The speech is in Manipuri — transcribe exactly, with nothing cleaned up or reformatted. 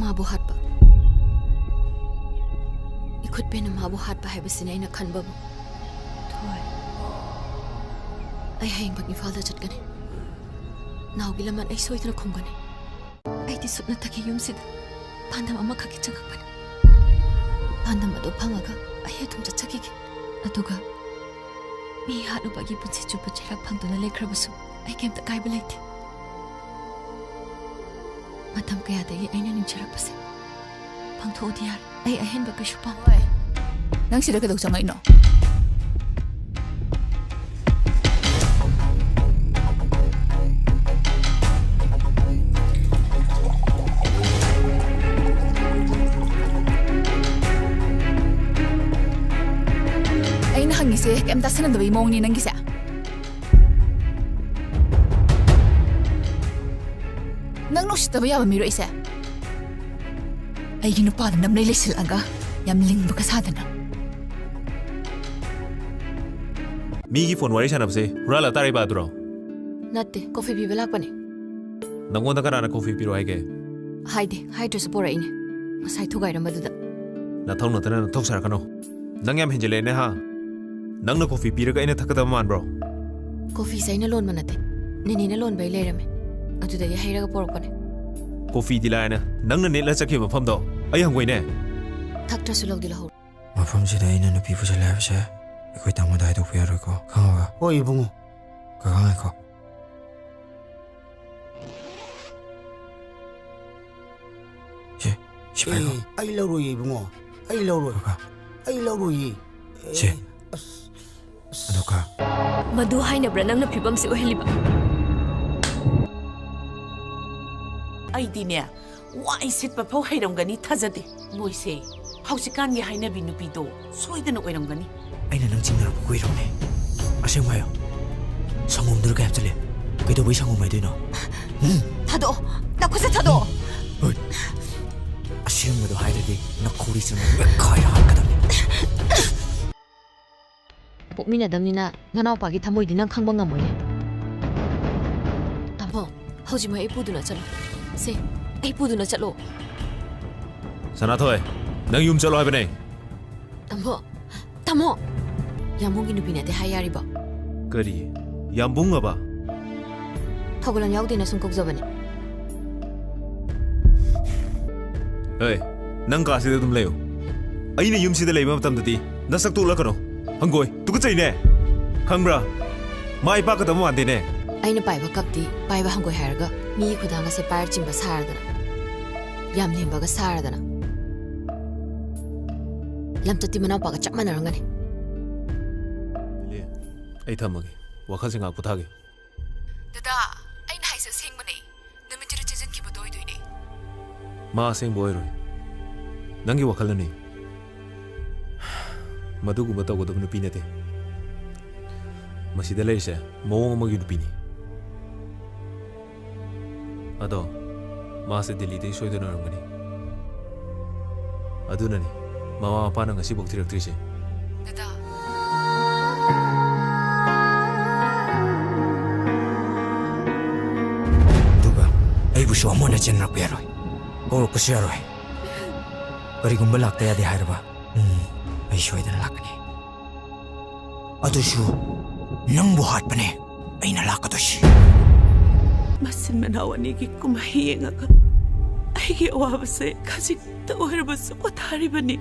ꯃꯥꯕꯨ ꯍꯥꯠꯄ꯫ ꯏꯈꯨꯠ ꯄꯦꯟꯅ ꯃꯥꯕꯨ ꯍꯥꯠꯄ ꯍꯥꯏꯕꯁꯤꯅꯤ ꯑꯩꯅ ꯈꯟꯕꯕꯨ꯫ ꯊꯣꯏ꯫ ꯑꯩ ꯍꯌꯦꯡꯃꯛ ꯏꯝꯐꯥꯜꯗ ꯆꯠꯀꯅꯤ꯫ ꯅꯥꯎꯒꯤ ꯂꯃꯟ ꯑꯩ ꯁꯣꯏꯗꯅ ꯈꯨꯝꯒꯅꯤ꯫ ꯑꯩꯗꯤ ꯁꯨꯞꯅꯇꯒꯤ ꯌꯨꯝꯁꯤꯗ ꯄꯥꯟꯗꯝ ꯑꯃꯈꯛꯀꯤ ꯆꯪꯉꯛꯄꯅꯤ꯫ ꯄꯥꯟꯗꯝ ꯑꯗꯨ ꯐꯪꯉꯒ ꯑꯩ ꯑꯗꯨꯝ ꯆꯠꯆꯈꯤꯒꯦ꯫ ꯑꯗꯨꯒ ꯃꯤ ꯍꯥꯠꯂꯨꯕꯒꯤ ꯄꯨꯟꯁꯤ ꯆꯨꯞꯄ ꯆꯩꯔꯥꯛ ꯐꯪꯗꯨꯅ ꯂꯩꯈ꯭ꯔꯕꯁꯨ ꯑꯩ ꯀꯩꯝꯇ ꯀꯥꯏꯕ ꯂꯩꯇꯦ꯫ ꯃꯇꯝ ꯀꯌꯥꯗꯒꯤ ꯑꯩꯅ ꯅꯤꯡꯖꯔꯛꯄꯁꯦ ꯄꯥꯡꯊꯣꯛꯑꯗꯤ ꯌꯥꯔꯦ꯫ ꯑꯩ ꯑꯍꯦꯟꯕ ꯀꯩꯁꯨ ꯄꯥꯝꯗꯦ꯫ ꯅꯪ ꯁꯤꯗ ꯀꯩꯗꯧ ꯆꯪꯉꯛꯏꯅꯣ? ꯑꯩꯅ ꯍꯪꯉꯤꯁꯦ ꯀꯩꯝ ꯇꯥꯁꯟꯅꯗꯕꯒꯤ ꯃꯑꯣꯡꯅꯤ ꯅꯪꯒꯤꯁꯦ꯫ ꯅꯪ ꯅꯨꯡꯁꯤꯠꯇꯕ ꯌꯥꯕ ꯃꯤꯔꯣ ꯑꯩꯁꯦ? ꯑꯩꯒꯤ ꯅꯨꯄꯥꯗ ꯅꯝꯂꯩ ꯂꯩꯁꯤꯜꯂꯒ ꯌꯥꯝ ꯂꯤꯡꯕꯒ ꯁꯥꯗꯅ꯫ ꯃꯤꯒꯤ ꯐꯣꯟ ꯋꯥꯔꯤ ꯁꯥꯟꯅꯕꯁꯦ ꯍꯨꯔꯥꯜꯂ ꯇꯥꯔꯤꯕ ꯑꯗꯨꯔꯣ? ꯅꯠꯇꯦ, ꯀꯣꯐꯤ ꯄꯤꯕ ꯂꯥꯛꯄꯅꯦ꯫ ꯅꯪꯉꯣꯟꯗ ꯀꯅꯥꯅ ꯀꯣꯐꯤ ꯄꯤꯔꯣ ꯍꯥꯏꯒꯦ? ꯍꯥꯏꯗꯦ, ꯍꯥꯏꯗ꯭ꯔꯁꯨ ꯄꯣꯔꯛꯏꯅꯦ꯫ ꯉꯁꯥꯏ ꯊꯨꯒꯥꯏꯔꯝꯕꯗꯨꯗ꯫ ꯅꯊꯧ ꯅꯠꯇꯅ ꯅꯊꯧ ꯁꯥꯔꯛꯀꯅꯣ꯫ ꯅꯪ ꯌꯥꯝ ꯍꯦꯟꯖꯤꯜꯂꯦꯅꯦ ꯍꯥ? ꯅꯪꯅ ꯀꯣꯐꯤ ꯄꯤꯔꯒ ꯑꯩꯅ ꯊꯛꯀꯗꯕ ꯃꯥꯟꯕ꯭ꯔꯣ? ꯀꯣꯐꯤꯁꯦ ꯑꯩꯅ ꯂꯣꯟꯕ ꯅꯠꯇꯦ꯫ ꯅꯦꯅꯦꯅ ꯂꯣꯟꯕꯩ ꯂꯩꯔꯝꯃꯦ꯫ ꯑꯗꯨꯗꯒꯤ ꯍꯩꯔꯒ ꯄꯣꯔꯛꯄꯅꯦ꯫ ꯀꯣꯐꯤꯗꯤ ꯂꯥꯏꯔꯅ ꯅꯪꯅ ꯅꯦꯠꯂ ꯆꯠꯈꯤꯕ ꯃꯐꯝꯗꯣ ꯑꯩ ꯍꯪꯒꯣꯏꯅꯦ꯫ ꯊꯛꯇ꯭ꯔꯁꯨ ꯂꯧꯗꯤ ꯂꯧꯍꯧꯔꯣ꯫ ꯃꯐꯝꯁꯤꯗ ꯑꯩꯅ ꯅꯨꯄꯤ ꯄꯨꯁꯜꯂꯦ ꯍꯥꯏꯕꯁꯦ ꯑꯩꯈꯣꯏ ꯇꯥꯃꯣꯗ ꯍꯥꯏꯗꯣꯛꯄ ꯌꯥꯔꯣꯏꯀꯣ, ꯈꯪꯉꯕ? ꯍꯣꯏ ꯏꯕꯨꯡꯉꯣ꯫ ꯀꯀꯥ ꯉꯥꯏꯈꯣ꯫ ꯁꯦ, ꯁꯤ ꯄꯥꯏꯈꯣ꯫ ꯑꯦ, ꯑꯩ ꯂꯧꯔꯣꯏꯌꯦ ꯏꯕꯨꯡꯉꯣ, ꯑꯩ ꯂꯧꯔꯣꯏ꯫ ꯀꯀꯥ꯫ ꯑꯩ ꯂꯧꯔꯣꯏꯌꯦ꯫ ꯑꯦ, ꯁꯦ꯫ ꯑꯁ, ꯑꯁ꯫ ꯑꯗꯣ ꯀꯥ꯫ ꯃꯗꯨ ꯍꯥꯏꯅꯕ꯭ꯔꯥ ꯅꯪꯅ ꯐꯤꯕꯝꯁꯤ ꯑꯣꯏꯍꯜꯂꯤꯕ? ꯑꯩꯗꯤꯅꯦ, ꯋꯥꯏ ꯁꯤꯠꯄ ꯐꯥꯎ ꯍꯩꯔꯝꯒꯅꯤ ꯊꯥꯖꯗꯦ꯫ ꯃꯣꯏꯁꯦ ꯍꯧꯖꯤꯛꯀꯥꯟꯒꯤ ꯍꯥꯏꯅꯕꯤ ꯅꯨꯄꯤꯗꯣ ꯁꯣꯏꯗꯅ ꯑꯣꯏꯔꯝꯒꯅꯤ꯫ ꯑꯩꯅ ꯅꯪ ꯆꯤꯡꯅꯔꯛꯄ ꯀꯨꯏꯔꯕꯅꯦ꯫ ꯑꯁꯦꯡꯕ ꯍꯥꯏꯌꯣ꯫ ꯁꯪꯒꯣꯝꯗꯨꯗ ꯀꯩ ꯍꯥꯞꯆꯜꯂꯦ? ꯀꯩꯗꯧꯕꯩ ꯁꯪꯒꯣꯝ ꯍꯥꯏꯗꯣꯏꯅꯣ? ꯎꯝ? ꯊꯥꯗꯣꯛꯑꯣ! ꯅꯈꯨꯠꯁꯦ ꯊꯥꯗꯣꯛꯑꯣ! ꯍꯣꯏ꯫ ꯑꯁꯦꯡꯕꯗꯣ ꯍꯥꯏꯗ꯭ꯔꯗꯤ ꯅꯈꯧꯔꯤ ꯆꯨꯝꯅ ꯃꯦꯠꯈꯥꯏꯔ ꯍꯥꯠꯀꯗꯕꯅꯤ꯫ ꯄꯣꯛꯃꯤꯟꯅꯗꯕꯅꯤꯅ ꯅꯅꯥꯎꯄꯥꯒꯤ ꯊꯃꯣꯏꯗꯤ ꯅꯪ ꯈꯪꯕ ꯉꯝꯃꯣꯏꯅꯦ꯫ ꯇꯥꯃꯣ, ꯍꯧꯖꯤꯛꯃꯛ ꯑꯩ ꯄꯨꯗꯨꯅ ꯆꯠꯂꯣ꯫ ꯁꯦ, ꯑꯩ ꯄꯨꯗꯨꯅ ꯆꯠꯂꯣ꯫ ꯁꯅꯥꯊꯣꯏ, ꯅꯪ ꯌꯨꯝ ꯆꯠꯂꯣ ꯍꯥꯏꯕꯅꯦ꯫ ꯇꯥꯃꯣ, ꯇꯥꯃꯣ, ꯌꯥꯝꯕꯨꯡꯒꯤ ꯅꯨꯄꯤ ꯅꯠꯇꯦ ꯍꯥꯏ ꯌꯥꯔꯤꯕꯣ? ꯀꯔꯤ? ꯌꯥꯝꯕꯨꯡ ꯑꯕ? ꯊꯧꯒꯜꯂꯣꯟ ꯌꯥꯎꯗꯦꯅ ꯁꯨꯝ ꯀꯧꯖꯕꯅꯦ꯫ ꯑꯦ, ꯅꯪ ꯀꯥꯁꯤꯗ ꯑꯗꯨꯝ ꯂꯩꯌꯨ꯫ ꯑꯩꯅ ꯌꯨꯝꯁꯤꯗ ꯂꯩꯕ ꯃꯇꯝꯗꯗꯤ ꯅꯁꯛꯇꯨ ꯎꯠꯂꯛꯀꯅꯨ꯫ ꯍꯪꯒꯣꯏ, ꯇꯨꯀꯠꯆꯩꯅꯦ꯫ ꯈꯪꯕ꯭ꯔꯥ? ꯃꯥꯏ ꯄꯥꯛꯀꯗꯕ ꯃꯥꯟꯗꯦꯅꯦ꯫ ꯑꯩꯅ ꯄꯥꯏꯕ ꯀꯞꯇꯤ ꯄꯥꯏꯕ ꯍꯪꯒꯣꯏ ꯍꯥꯏꯔꯒ ꯃꯤꯒꯤ ꯈꯨꯗꯥꯡꯒꯁꯦ ꯄꯥꯏꯔ ꯆꯤꯡꯕ ꯁꯥꯔꯗꯅ, ꯌꯥꯝ ꯅꯦꯝꯕꯒ ꯁꯥꯔꯗꯅ꯫ ꯂꯝꯆꯠꯇꯤ ꯃꯅꯥꯎꯄꯥꯒ ꯆꯞ ꯃꯥꯟꯅꯔꯝꯒꯅꯤ꯫ ꯂꯤꯂꯤ, ꯑꯩ ꯊꯝꯃꯒꯦ꯫ ꯋꯥꯈꯜꯁꯦ ꯉꯥꯏꯍꯥꯛ ꯄꯣꯊꯥꯒꯦ꯫ ꯗꯗꯥ, ꯑꯩꯅ ꯍꯥꯏꯁꯦ ꯑꯁꯦꯡꯕꯅꯦ꯫ ꯅꯨꯃꯤꯠꯇꯨꯗ ꯆꯦꯟꯁꯤꯟꯈꯤꯕꯗꯣ ꯑꯣꯏꯗꯣꯏꯅꯦ꯫ ꯃꯥ ꯑꯁꯦꯡꯕ ꯑꯣꯏꯔꯣꯏ꯫ ꯅꯪꯒꯤ ꯋꯥꯈꯜꯅꯅꯤ꯫ ꯃꯗꯨꯒꯨꯝꯕ ꯇꯧꯒꯗꯕ ꯅꯨꯄꯤ ꯅꯠꯇꯦ꯫ ꯃꯁꯤꯗ ꯂꯩꯔꯤꯁꯦ ꯃꯑꯣꯡ ꯑꯃꯒꯤ ꯅꯨꯄꯤꯅꯤ꯫ ꯑꯗꯣ ꯃꯥꯁꯦ ꯗꯤꯜꯂꯤꯗꯒꯤ ꯁꯣꯏꯗꯅ ꯑꯣꯏꯔꯝꯒꯅꯤ꯫ ꯑꯗꯨꯅꯅꯤ ꯃꯃꯥ ꯃꯄꯥꯅ ꯉꯁꯤꯐꯥꯎ ꯊꯤꯔꯛꯇ꯭ꯔꯤꯁꯦ꯫ ꯗꯗꯥ꯫ ꯑꯗꯨꯒ ꯑꯩꯕꯨꯁꯨ ꯑꯃꯨꯛ ꯍꯟꯅ ꯆꯦꯟꯅꯔꯛꯄ ꯌꯥꯔꯣꯏ, ꯀꯧꯔꯛꯄꯁꯨ ꯌꯥꯔꯣꯏ꯫ ꯀꯔꯤꯒꯨꯝꯕ ꯂꯥꯛꯇ ꯌꯥꯗꯦ ꯍꯥꯏꯔꯕ, ꯎꯝ, ꯑꯩ ꯁꯣꯏꯗꯅ ꯂꯥꯛꯀꯅꯤ꯫ ꯑꯗꯨꯁꯨ ꯅꯪꯕꯨ ꯍꯥꯠꯄꯅꯦ ꯑꯩꯅ ꯂꯥꯛꯀꯗꯣꯏꯁꯤ꯫ ꯃꯆꯤꯟ ꯃꯅꯥꯎ ꯑꯅꯤꯒꯤ ꯀꯨꯝꯍꯩ ꯌꯦꯡꯉꯒ ꯑꯩꯒꯤ ꯑꯋꯥꯕꯁꯦ ꯈꯖꯤꯛꯇ ꯑꯣꯏꯔꯕꯁꯨ ꯄꯣꯊꯥꯔꯤꯕꯅꯤ꯫